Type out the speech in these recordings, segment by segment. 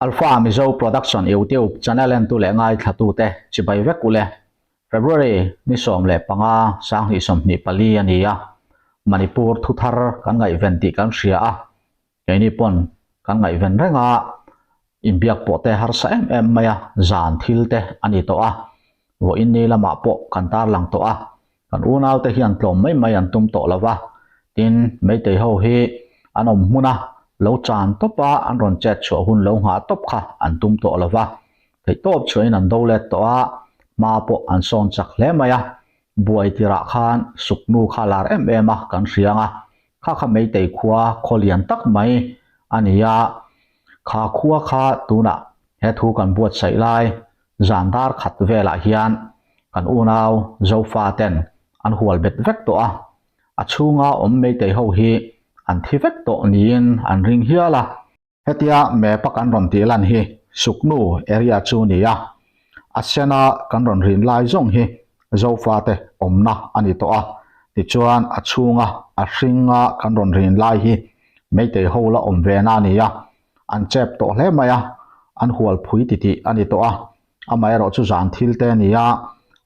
Alpha Mizo Production YouTube channel entu leh ngaithlatute chibai vek ule. February ni 15 2024 a ni a, Manipur thuthar kan ngaihven tih kan hria a, keini pawn kan ngaihven reng a, inbiak pawh te harsa em em mai a, zan thil te a ni tawh a, vawiin ni lamah pawh kan tarlang tawh a, kan unaute hian tlawm mai mai an tum tawh lo va, tin Meitei ho hi an awm hmun a, lo chan tawp a, an rawn chet chhuah hun lo nghah tawp kha an tum tawh lo va, theihtawp chhuahin an do let tawh a, hma pawh an sawn chak hle mai a, Buai tirah khan suknu kha lar em em a kan hria ang a, kha kha Meitei khua khaw lian tak mai a ni a, kha khua kha tunah he thu kan buatsaih lai zan dar khat velah hian kan unau Zofa ten an hual bet vek tawh a, a chhunga awm Meitei ho hi an thi vek tawh niin an ring hial a. Hetia map a kan rawn tih lan hi Suknu area chu ni a, a sena kan rawn rin lai zawng hi Zofate awmna a ni tawh a, tichuan a chhunga a hringa kan rawn rin lai hi Meitei ho la awm ve na a ni a, an chep tawh hle mai a, an hual phui titih a ni tawh a, amaherawh chu zan thil te a ni a,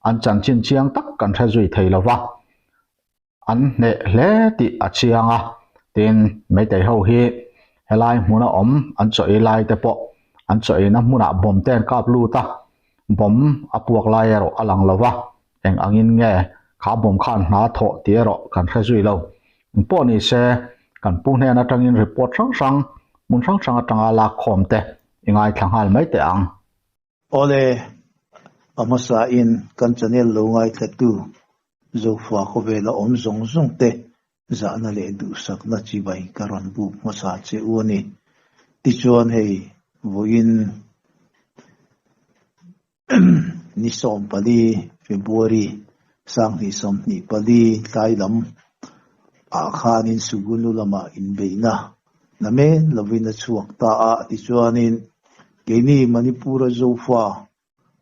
an chanchin chiang tak kan hre zui thei lo va. An hneh hle tih a chiang a, tin Meitei ho hi helai hmuna awm an chaw ei lai te pawh an chaw eina hmunah bomb te an kap lut a, bomb a puak lai erawh a lang lo va, eng angin nge kha bomb khan hna thawh tih erawh kan hre zui lo. Engpawh ni se kan pu hnen atangin report hrang hrang hmun hrang hrang atanga lak khawm te i ngaithla nghal mai teh ang. Awle, a hmasain kan channel lo ngaithlatu Zofa khawvela awm zawng zawng te zahna leh duhsakna chibai ka rawn buk hmasa che u a ni. Tichuan hei vawiin ni 14 February 2024 tlai lam ah khanin Sugunu lamah inbeihna namen lovin a chhuak ta a, tichuanin Keini Manipur-a Zofa,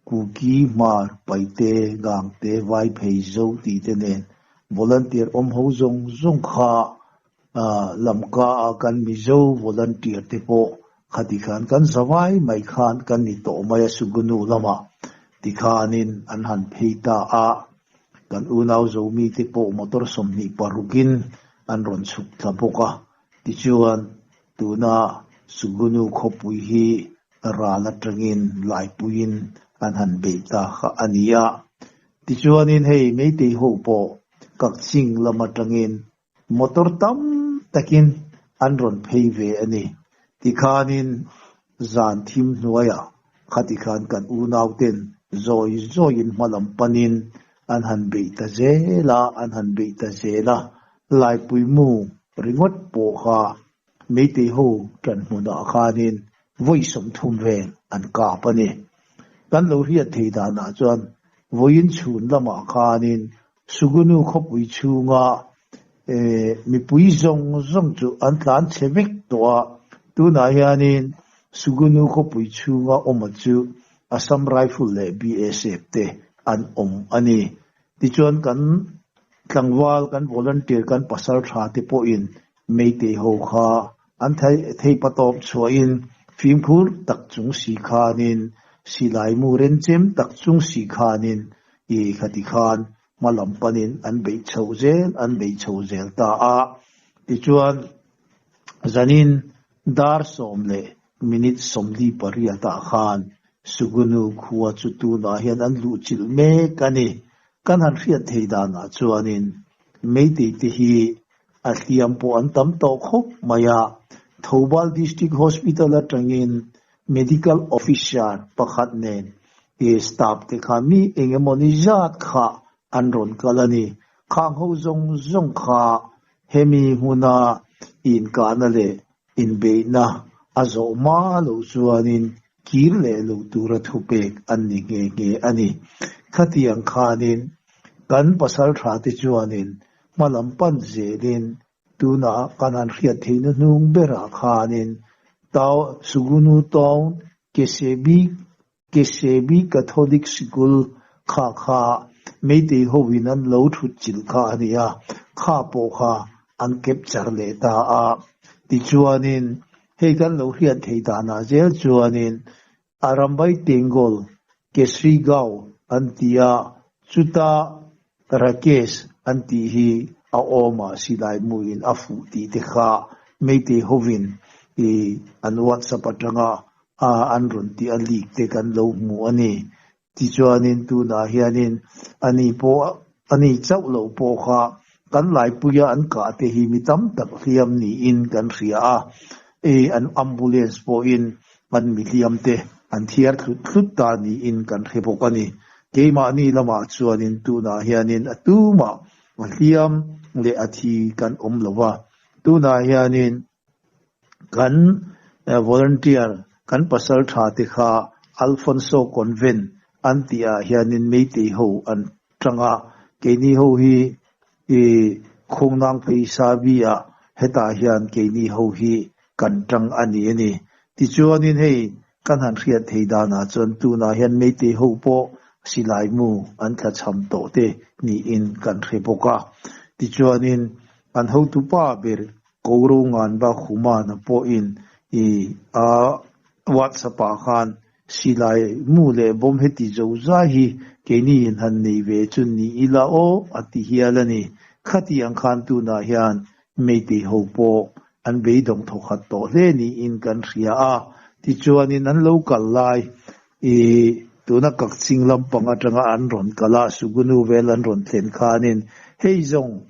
Kuki, Hmar, Paite, Gangte, Vaiphei, Zo tih te nen volunteer awm ho zawng zawng kha Lamka a kan Mizo volunteer te pawh khati khan kan zavai mai khan kan ni tawh mai a Sugunu lamah tikhanin an han phei ta a, kan unau Zomi te pawh motor 26 in an rawn chhuk thla bawk a, tichuan Tuna Sugunu khawpui hi ral atangin laipuiin an han beih ta kha a ni a. Tichuanin hei Meitei ho pawh Kakching lam atangin motor tam takin an rawn phei ve a ni. Tikhanin zan thim hnuaiah khati khan kan unauten zawi zawiin hmalam panin an han beih ta zel a, an han beih ta zel a. Laipui mu ringawt pawh kha Meitei ho ṭan hmunah khanin vawi 30 vel an kap a ni. Kan lo hriat thei danah chuan vawiin chhun lamah khanin Sugunu khawpui chhunga mipui zawng zawng chu an tlan chhe vek tawh a, tunah hianin Sugunu khawpui chhunga awma chu Assam Rifle leh BSF te an awm a ni. Tichuan kan tlangval, kan volunteer, kan pasal tha te pawhin Meitei ho kha an theipatawp chhuahin fimkhur tak chung si khanin silai mu renchem tak chung si khanin i khati khan hma lam panin an beih chhoh zel an beih chho zel ta a. Tichuan zanin dar 10 leh minute 48 ah khan Sugunu khua chu tunah hian an luhchilh mek a ni. Kan han hriat thei danah chuanin Meitei te hi a hliam pawh an tam tawh khawp mai a, Thoubal District Hospital atangin Medical Officer pakhat nen staff te kha mi eng emaw ni zat kha an rawn kal a ni. Khang ho zawng zawng kha hemi hmuna inkahna leh inbeihna a zawh hma loh chuanin kir leh lo tura thupek an ni nghe nghe a ni. Khatiang khanin kan pasal tha te chuanin hma lam pan zelin tunah kan han hriat theihna hnung berah khanin Tau Sugunu Town Kesebi Kesebi Catholic Sikul kha kha Meitei hoin an lo thut chilh kha a ni a, kha pawh kha an capture leh ta a. Tichuanin. Hei kan lo hriat theih danah zel chuanin Arambai Tengol, Kesri Gao an ti a, chuta Rakesh an tih hi a awm a, silai muin a fuh tih te kha Meitei hovin i an WhatsApp atanga an rawn tih a leak te kan lo hmu a ni. Tichuanin tunah hianin ani pawh ani chauh loh pawh kha kan laipuia an kah te hi mi tam tak hliam niin kan hria a, e an ambulance pawhin an mi hliam te an thiar thlut thlut ta niin kan hre bawk a ni. Keimahni lamah chuanin tunah hianin a tumah a hliam leh a thi kan awm lo va, tunah hianin Kan volunteer, kan pasal tha te kha Alfonso Convent an tih ah hianin Meitei ho an tang a, keini ho hi i Khawngnang phei Sabi ah hetah hian keini ho hi kan tang a ni a ni. Tichuanin hei kan han hriat thei danah chuan tunah hian Meitei ho pawh silai mu an tlachham tawh te niin kan hre bawk a. Tichuanin an hotupa ber Ko ro ngan ba Khumana pawhin i a WhatsApp ah khan silai mu leh bawm heti zo zai hi keini in han nei ve chu ni ila aw a ti hial a ni. Khati ang khan tunah hian Meitei ho pawh an beidawng thawkhat tawh hle niin kan hria a, tichuanin an lo kal lai i tuna Kakching lampang atanga an rawn kal a, Sugunu vel an rawn thlen khanin hei zawng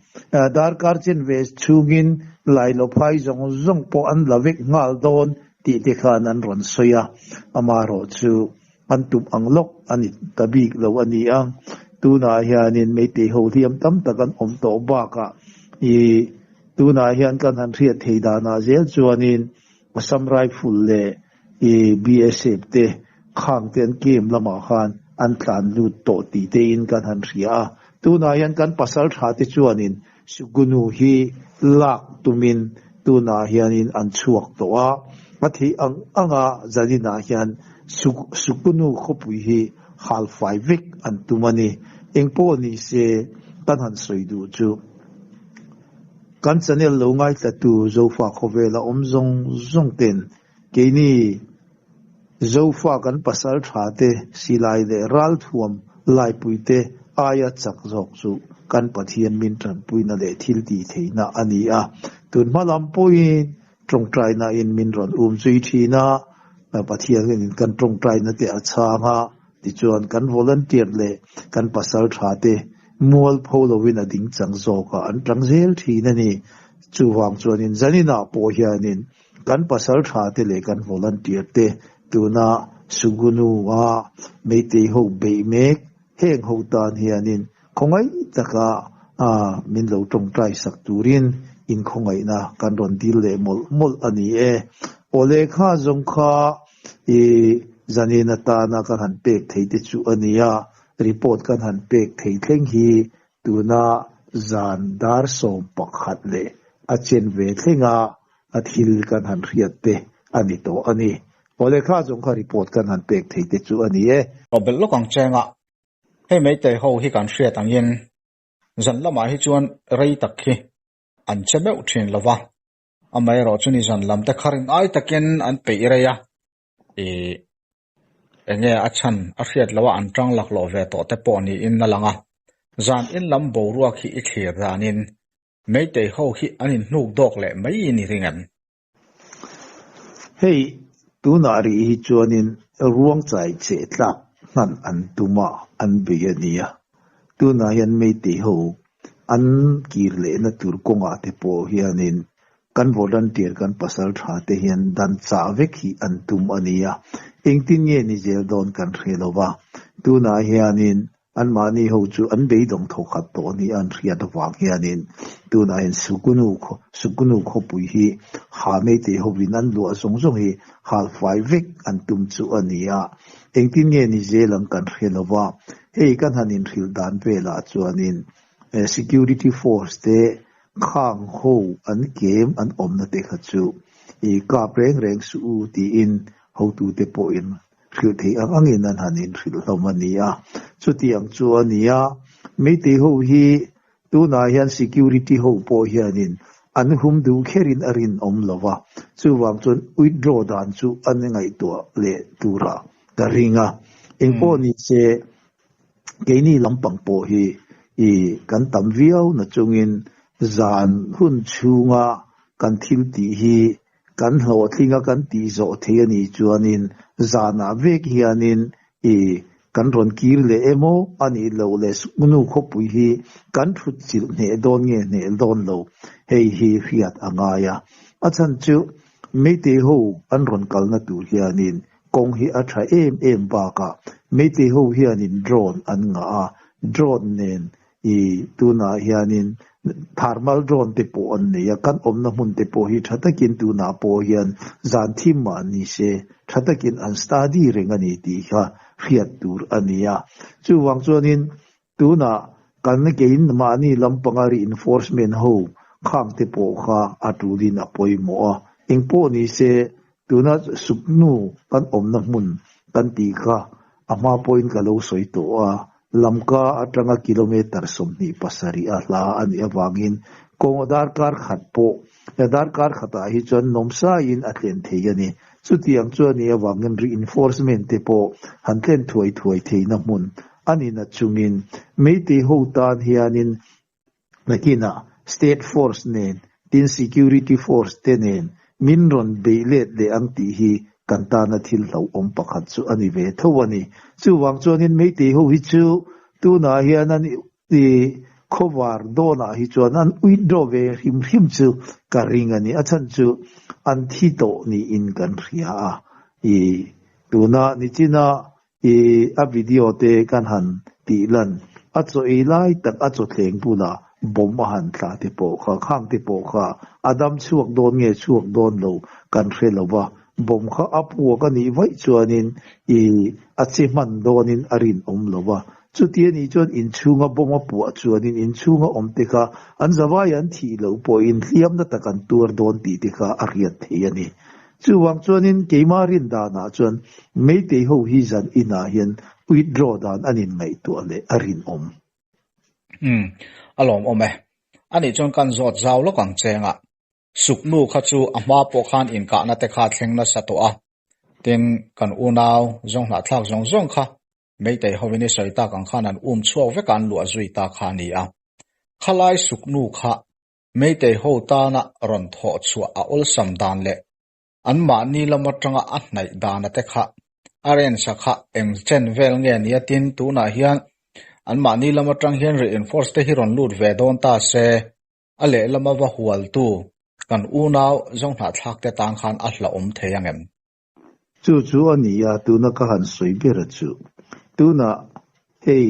darkar chen ve chhungin Lailophai zawng zawng pawh an la vek nghal dawn tih te khan an rawn sawi a, amaherawh chu an tum ang lawk a ni ta bik lo a ni a, tunah hianin Meitei ho hliam tam tak an awm tawh bakah i tunah hian kan han hriat thei danah zel chuanin Assam Rifle leh i BSF te khang te an game lamah khan an tlan lut tawh tih te in kan han hria a. Tunah hian kan pasal tha te chuanin Sugunu hi lak tumin tunah hianin an chhuak tawh a. A theih ang anga zaninah hian Sugunu khawpui hi hal fai vek an tum a ni. Engpawh ni se kan han sawi duh chu. Kan channel lo ngaithlatu Zofa khawvela awm zawng zawng ten keini Zofa kan pasal tha te silai leh ralthuam laipui te aia chak zawk chu kan Pathian min tanpuina leh thil tih theihna a ni a. Tun hma lam pawhin tawngtaina in min rawn um zui thin a, Pathian in kan tawngtaina te a chhang a, Tichuan, kan volunteer leh kan pasal tha te mual pho lovin a ding chang zawk a, an tang zel thin a ni. Chuvang chuanin zaninah pawh hianin kan pasal tha te leh kan volunteer te tuna Sugunu a Meitei ho beih mek heng ho tan hianin khawngaih taka min lo tawngtai sak turin inkhawngaihna kan rawn dil leh mawlh mawlh a ni e. Awle kha zawng kha I zanin atana kan han pek thei te chu a nia, report kan han pek thei thleng hi tuna zan dar 11 leh a chen ve thlenga a thil kan han hriat te a ni tawh a ni. Awle kha zawng kha report kan han pek thei te chu a ni e. Rawbelh lawk ang chenga hei Meitei ho hi kan hriat angin zan lamah hi chuan rei tak hi an che meuh thin lova. Amaherawh chu nizan lam te kharin ai takin an peih rei a, ih enge a chhan a hriat loh a an tang laklawh ve tawh te pawh niin a lang a. Zan in lam boruak hi i thlir danin Meitei ho hi an inhnuk dawk leh mai in i ring em? Hei tunah rih hi chuanin ruang chai cheh tlak hnan an tum a, an bei a nia. Tunah hian Meitei ho An kir lehna tur kawngah te pawh hianin kan volunteer kan pasal tha te hian dan chah vek hi an tum a nia. Engtin nge ni zel dawn kan hre lo va. Tunah hianin anmahni ho chu an beidawng thawkhat tawh a ni an hriat avang hianin tunah hian Sukunu Sukunu khawpui hi ha Meitei hovin an luah zawng zawng hi hal fai vek an tum chu a ni a. Engtin nge ni zel ang kan hre lo va. Hei kan han inhrilh dan velah chuanin security force te khang ho an kem an awmna te kha chu i kap reng reng suh u tiin hotute pawhin hrilh theih ang angin an han inhrilh hlawm a ni a. Chutiang chu a ni a, Meitei ho hi tunah hian security ho pawh hianin an hum duh kherin a rinawm lo va, chuvang chuan withdraw dan chu an ngaihtuah leh turah ka ring a. Engpawh ni se, keini lampang pawh hi i kan tam viau na chungin zan hun chhunga kan thil tih hi kan hlawhtlinga kan tih zawh thei a nih chuanin zanah vek hianin i kan rawn kir leh emaw a nih loh leh Suknu khawpui hi kan thut chilh hneh dawn nge hneh dawn lo hei hi hriat a ngai a. A chhan chu Meitei ho an rawn kalna tur hianin kawng hi a tha em em bakah Meitei ho hianin drone an ngah a, drone nen I tunah hianin thermal drone te pawh an nei a, kan awmna hmun te pawh hi tha takin tunah pawh hian zan thim mah ni se tha takin an study reng a ni tih kha hriat tur a ni a. Chuvang chuanin tunah kan kein mahni lampanga reinforcement ho khang te pawh kha a tulin a pawimawh a, engpawh ni se Tuna suknu kan awmna hmun kan tih kha a hma pawhin ka lo sawi tawh a, Lamka atanga kilometre 27 a hla a nih avangin kawng darkar khat pawh darkar khatah hi chuan nawmsaiin a tlen thei a ni. Chutiang chu a nih avangin reinforcement te pawh han tlen thuai thuai theihna hmun a ni na chungin Meitei ho tan hianin Nakinah State Force nen tin Security Force te nen min rawn beih let leh ang tih hi kan tana thil hlauhawm pakhat chu a ni ve tho a ni. Chuvang chuanin Meitei ho hi chu tunah hian an i khawvar dawnah hi chuan an withdraw ve hrim hrim chu ka ring a ni. A chhan chu an thi tawh niin kan hria a. I tuna nichina I a video te kan han tih lan a chaw ei lai tak a chaw thleng bulah bomb a han thlah te pawh kha khang te pawh kha a dam chhuak dawn nge chhuak dawn lo kan hre lo va, bomb kha a puak a nih vaih chuanin i a che hman dawnin a rinawm lo va, chuti a nih chuan inchhunga bomb a puah chuanin inchhunga awm te kha an zavai an thih loh pawhin hliamna tak an tuar dawn tih te kha a hriat theih a ni. Chuvang chuanin keimah rin danah chuan Meitei ho hi zan inah hian withdraw dan an inngaihtuah leh a rinawm. Umm, a lawmawm e. Anih chuan kan zawt zau lawk ang cheng a. Suknu kha chu a hma pawh khan inkahna te kha thleng nasa tawh a. Tin, kan unau zawng hnahthlak zawng zawng kha Meitei hovin i sawi tak ang khan an um chhuak vek a an luah zui ta kha a ni a. Khalai suknu kha Meitei ho tana rawn thawh chhuah a awlsam dan leh anmahni lam atanga a hnaih dana te kha a rensa kha eng chen vel nge nia tin tunah hian anmahni lam atang hian reinforce te hi rawn lut ve dawn ta se a lehlama va hualtu kan unau zawnghnah thlak te tan khan a hlauhawm thei angem? Chu chu a ni a, tuna ka han sawi ber a chu. Tunah hei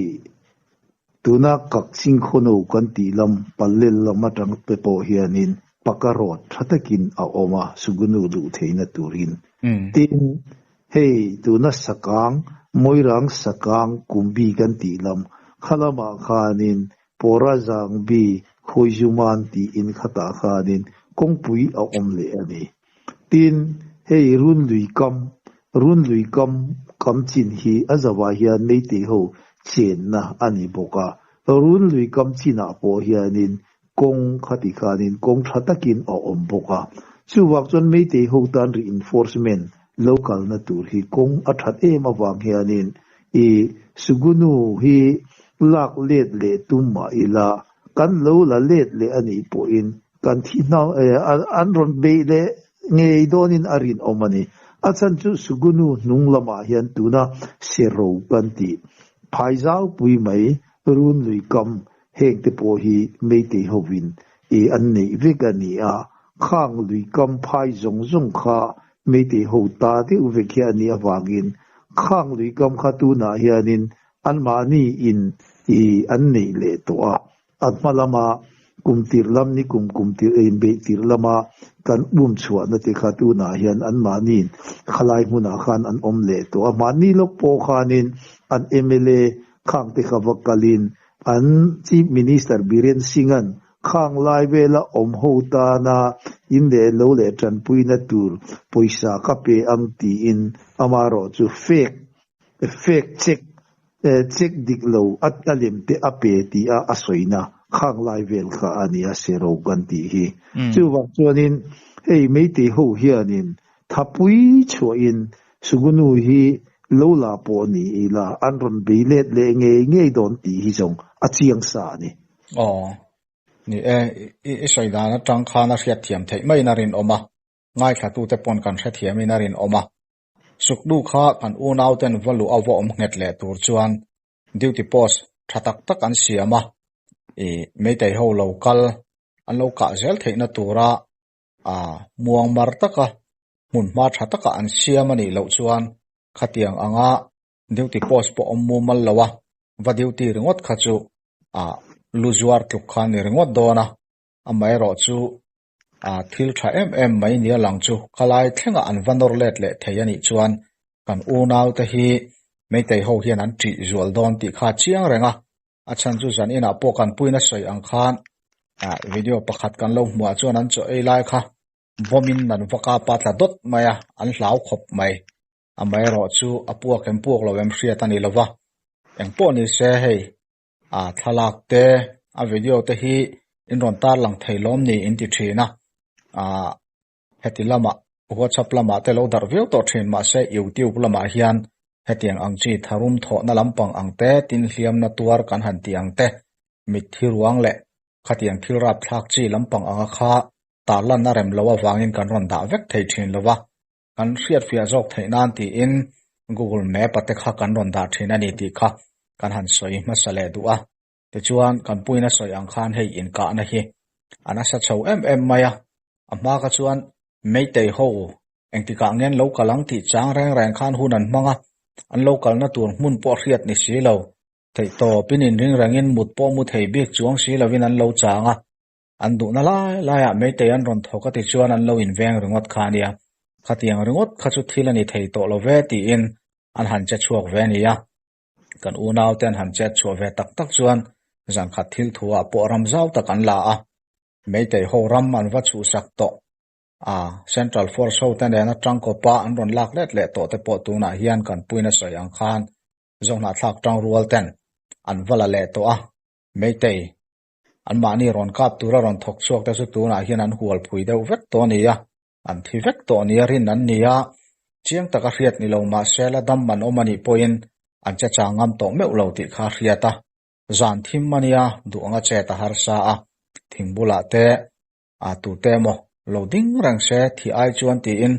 tuna Kakching khawno kan tih lam Pallel lam atang te pawh hianin paka road tha takin a awm a, Sugunu luh theihna turin. Tin, hei tuna Sakang, Moirang Sakang Kumbi kan tih lam kha lamah khanin Pawra Zangbi Khawizuman tiin khatah khanin kawngpui a awm leh a ni. Tin, hei Runlui kam, Runlui kam kam chin hi a zavah hian Meitei ho chenna a ni bawk a. Runlui kam chinah pawh hianin kawng khati khanin kawng tha takin a awm bawk a. Chuvang chuan Meitei ho tan reinforcement lo kalna tur hi kawng a that em avang hianin i Sugunu hi lak let leh tum mah ila kan lo la let leh a nih pawhin Kan thi hna an rawn beih leh ngei dawnin a rinawm a ni. A chhan chu Sugunu hnung lamah hian tuna Sero kan tih phai zaupui mai Runlui kam heng te pawh hi Meitei hovin i an neih vek a ni a. Khang lui kam phai zawng zawng kha Meitei ho ta deuh vek hi a nih avangin khang lui kam kha tunah hianin anmahni in i an neih leh tawh a. A hma lama kum tirh lam ni kum kum tirh ei inbeih tirh lama kan um chhuahna te kha tunah hian anmahniin khalai hmunah khan an awm leh tawh a. Mahni lawk pawh khanin an mla khang te kha va kalin an Chief Minister Biren Singh-a'n khang lai vela awm ho tana in leh lo leh tanpuina tur pawisa ka pe ang tiin amaherawh chu fake fake check Check dik lo a lem te a pe tih a a sawina Khang lai vel kha a nia sero kan tih hi. Chuvang chuanin hei Meitei ho hianin thapui chhuahin Sugunu hi lo la pawh ni ila an rawn bei let leh ngei ngei dawn tih hi zawng a chiang sa a ni. Aw, ni e, i sawi dan atang khan a hriatthiam theih maiin a rinawm a, ngaithlatute pawn kan hrethiamin a rinawm a. Suknu kha kan unauten va luh a va awm nghet leh tur chuan duty post tha tak tak an siam a, ih Meitei ho lo kal an lo kah zel theihna tura ah muang mar taka hmun hma tha taka an siam a nih loh chuan khatiang anga duty post pawh awm mumal lo a, va duty ringawt kha chu ah lu zuar tluk kha a ni ringawt dawn a, amaherawhchu A thil tha em em mai nia lang chu khalai thlenga an va nawr let leh thei a nih chuan kan unaute hi Meitei ho hian an ṭih zual dawn tih kha a chiang reng a, a chhan chu zan inah pawh kan puina sawi ang khan video pakhat kan lo hmuh ah chuan an chaw ei lai kha bomb in an va kap a tla dawt mai a, an hlau khawp mai. Amaherawh chu a puak em puak lo em hriat a ni lo va, engpawh ni se hei A thlalak te, a video te hi in rawn tarlang thei lawm ni in ti thin a. Ahh heti lamah WhatsApp lamah te lo darh viau tawh thin mahse YouTube lamah hian hetiang ang chi tharum thawhna lampang ang te, tin hliamna tuar kan han tih ang te, mitthi ruang leh khatiang thil rapthlak chi lampang anga kha tarlan a rem loh avangin kan rawn dah vek thei thin lo va. Kan hriatfiah zawk theih nan tiin Google Map a te kha kan rawn dah thin a ni tih kha kan han sawi hmasa leh duh a. Tichuan, kan puina sawi ang khan hei inkahna hi a nasa chho em em mai a. A hma kha chuan Meitei ho engtikah nge an lo kal ang tih chang reng reng khan hun an hmang a, an lo kalna tur hmun pawh hriat ni si lo. Theihtawpin inring rengin mut pawh mu thei bik chuang si lovin an lo chang a. An duhna lai laiah Meitei an rawn thawk a ti chuan an lo inveng ringawt kha a nia. Khatiang ringawt kha chu thil a ni thei tawh lo ve tiin an han che chhuak ve a nia. Kan unaute an han chet chhuah ve tak tak chuan zankhat thil thuah pawh ram zau tak an la a. Meitei ho ram an va chhuhsak tawh a, Central Force hote nena tangkawpa an rawn lak let leh tawh te pawh tunah hian kan puina sawi ang khan Zohnahthlak tangrual ten an va la leh tawh a. Meitei Anmahni rawn kap tura rawn thawk chhuak te chu tunah hian an hual phui deuh vek tawh a ni a, an thi vek tawh nia rin an ni a, chiang taka hriat ni lo mahse la dam an awm a nih pawhin an che chang ngam tawh meuh lo tih kha a hriat a, zan thim a nia duh anga chet a harsa a, thing bulah te a tute emaw lo ding reng se thih ai chuan tiin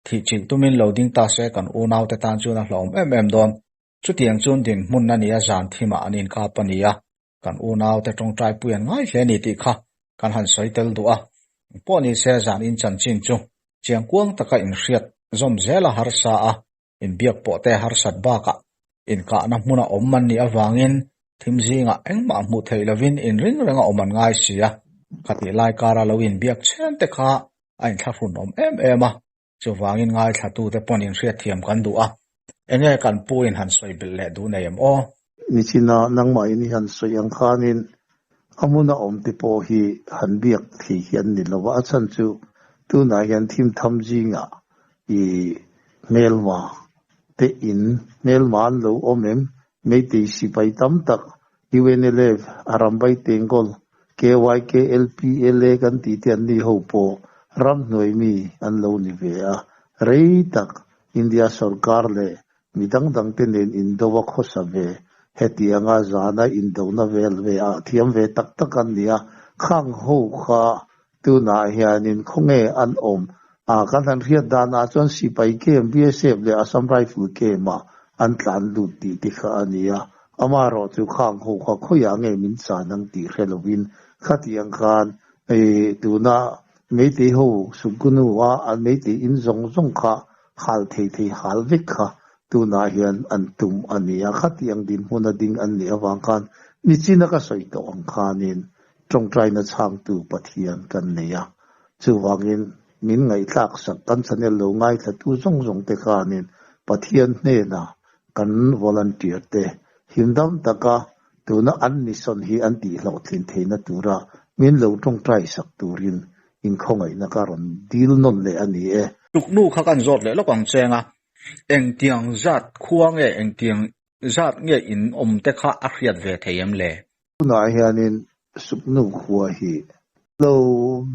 thih chilh tumin lo ding ta se kan unaute tan chuan a hlauhawm em em dawn. Chutiang chuan dinhmun a ni a zan thimah an inkap a ni a, kan unaute tawngtai pui an ngai hle a ni tih kha kan han sawi tel duh a. Engpawh ni se zan in chanchin chu chiang kuang taka inhriat zawm zel a harsa a, inbiak pawh te harsat bakah inkahna hmuna awm an nih avangin thim zingah engmah hmuh theih lovin inring renga awm an ngai si a, khatih lai kara lo inbiak chhen te kha a inthlahrun awm em em a. Chuvangin ngaithlatute pawn inhriatthiam kan duh a, enge kan pu in han sawi belh leh duh nei em aw? Nichina nangmah in i han sawi ang khanin a hmuna awm te pawh hi han biak thei hi an ni lo a, a chhan chu tunah hian thim tham zingah i hmelma te in hmelma an lo awm em? Meitei sipai tam tak UNLF, Arambai Tengkawl, KYKLPLA kan tih te an ni ho pawh ramhnuai mi an lo ni ve a. Rei tak India sorkar leh mi dang dang te nen indo a khawsa ve. Hetianga zana indona vel ve ah thiam ve tak tak an ni a, khang ho kha tunah hianin khawnge an awm a, kan han hriat danah chuan sipai camp, BSF leh Assam Rifle camp ah an tlan lut tih te kha a ni a, amaherawh chu khang ho kha khawiah nge min chan ang tih hre lovin khatiang khan tuna Meitei ho Sukgunu a an Meitei in zawng zawng kha hal thei thei hal vek kha tunah hian an tum a ni a, khatiang dinhmun a ding an nih avang khan nichina ka sawi tawh ang khanin Tawngtaina chhangtu Pathian kan nei a, chuvangin min ngaihthlak sak kan channel lo ngaithlatu zawng zawng te khanin Pathian hnena kan volunteer te himdam taka tuna an mission hi an tihhlawhtlin theihna tura min lo tawngtai sak turin inkhawngaihna ka rawn dil nawn leh a ni e. Tuknu kha kan zawt leh lawk ang cheng a, engtiang zat khua nge engtiang zat nge in awm te kha a hriat ve thei em le? Tunah hianin Suknu khua hi lo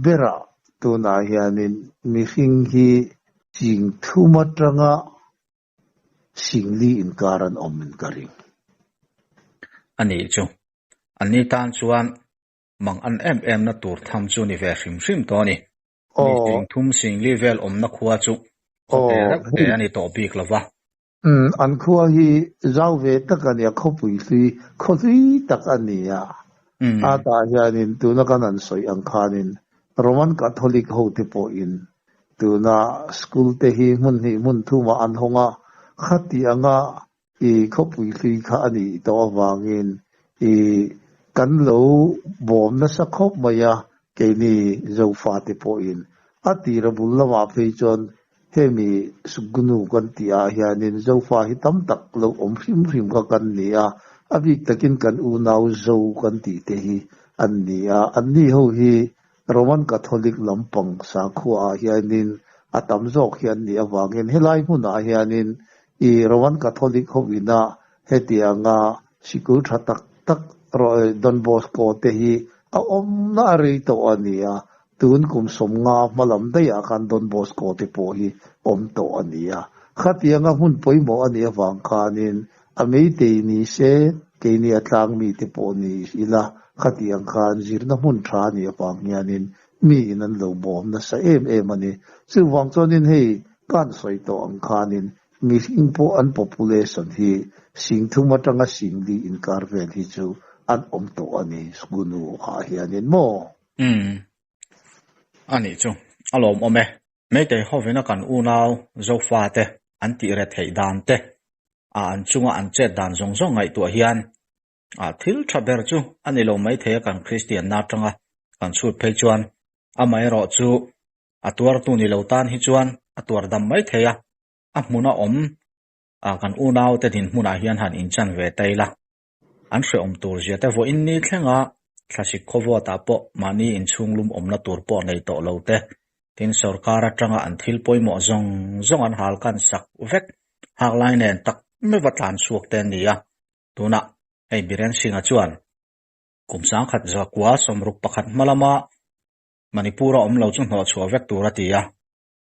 berah tunah hianin mihring hi ching thum atanga singli inkar an awm in ka ring. A nih chu. Anni tan chuan mang an em em na tur tham chu ni ve hrim hrim tawh a ni. Mi sing thum singli vel awmna khua chu khaw te reuh te a ni tawh bik lo va. Umm, an khua hi zau ve tak a nia, khawpui hlui, khaw hlui tak a ni a. A tah hianin tuna kan han sawi ang khanin Roman Catholic hote pawhin tuna school te hi hmun hnih hmun thumah an hawng a, khati anga i khawpui hlui kha a nih tawh avangin i kan lo bawm nasa khawp mai a, keini Zofate pawhin a tira bul lamah phei chuan hemi Sukgunu kan tih ah hianin Zofa hi tam tak lo awm hrim hrim kha kan ni a, a bik takin kan unau Zo kan tih te hi an ni a, anni ho hi Roman Catholic lampang sakhua ah hianin a tam zawk hi an nih avangin helai hmunah hianin i Roman Catholic ho ina hetianga sikul tha tak tak Don Bosco te hi a awmna a rei tawh a ni a, tun kum sawmnga hma lam daihah khan Don Bosco te pawh hi awm tawh a ni a. Khatianga hmun pawimawh a nih avang khanin A meitei ni se, keini a tlang mite pawh ni ila, khatiang khan zirna hmun tha a nih avang hianin mi in an lo bawm nasa em em a ni. Chuvang chuanin hei kan sawi tawh ang khanin mihring pawh an population hi sing thum atanga sing li inkar vel hi chu an awm tawh a ni Sgunu ah hianin maw? Umm. A nih chu. A lawmawm e. Meitei hovina kan unau Zofate an tih re theih dan te, a an chunga an chet dan zawng zawng ngaihtuah hian a thil tha ber chu a ni lo maithei a kan Kristianna atanga kan chhut phei chuan amaherawh chu a tuartu ni lo tan hi chuan a tuar dam maithei a, a hmuna awm a kan unaute dinhmunah hian han inchan ve ta ila. An hrehawm tur zia te vawiin ni thlenga thlasik khawvawtah pawh mahni inchhung lum awmna tur pawh nei tawh lo te, tin sorkar atanga an thil pawimawh zawng zawng an hal kan sak vek hak lai nen tak meuh va tlan chhuak te an ni a. Tunah hei Biren Singh-a chuan kum sangkhat zakua 61 hma lama Manipur-a awm lo chu hnawhchhuah vek tur a ti a,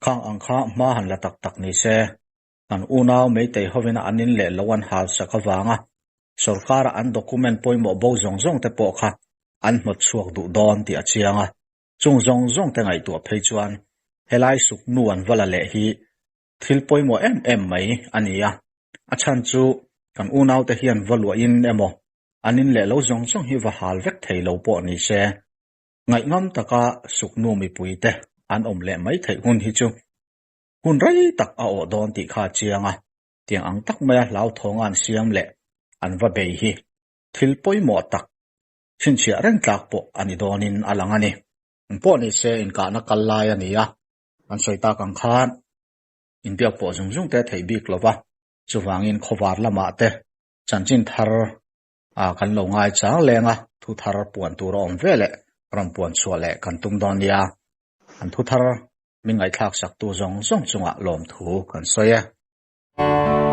khang ang kha hma han la tak tak ni se. Kan unau Meitei hovina an in leh lo an hal sak avanga sorkara an document pawimawh bo zawng zawng te pawh kha an hnawt chhuak duh dawn tih a chiang a. Chung zawng zawng te ngaihtuah phei chuan helai suk nu an va la leh hi thil pawimawh em em mai a ni a. A chhan chu kan unau te hian va luahin emaw an in leh lo zawng zawng hi va hal vek thei lo pawh ni se ngaihngam taka suk nu mipui te an awm leh mai theih hun hi chu Hun rei tak a awh dawn tih kha a chiang a, tiang ang tak maia hlauthawng a an siam leh an va bei hi thil pawimawh tak chhinchhiah reng tlak pawh a ni dawnin a lang a ni. Engpawh ni se inkahna kal lai a ni a, an sawi tak ang khan inbiak pawh zung zung te a theih bik lo va, chuvangin khawvar lamah te chanchin thar a kan lo ngai chang leng a, thu thar puan tur a awm ve leh rawn puan chhuah leh kan tum dawn nia. An thu thar min ngaihthlak saktu zawng zawng chungah lawmthu kan sawi e.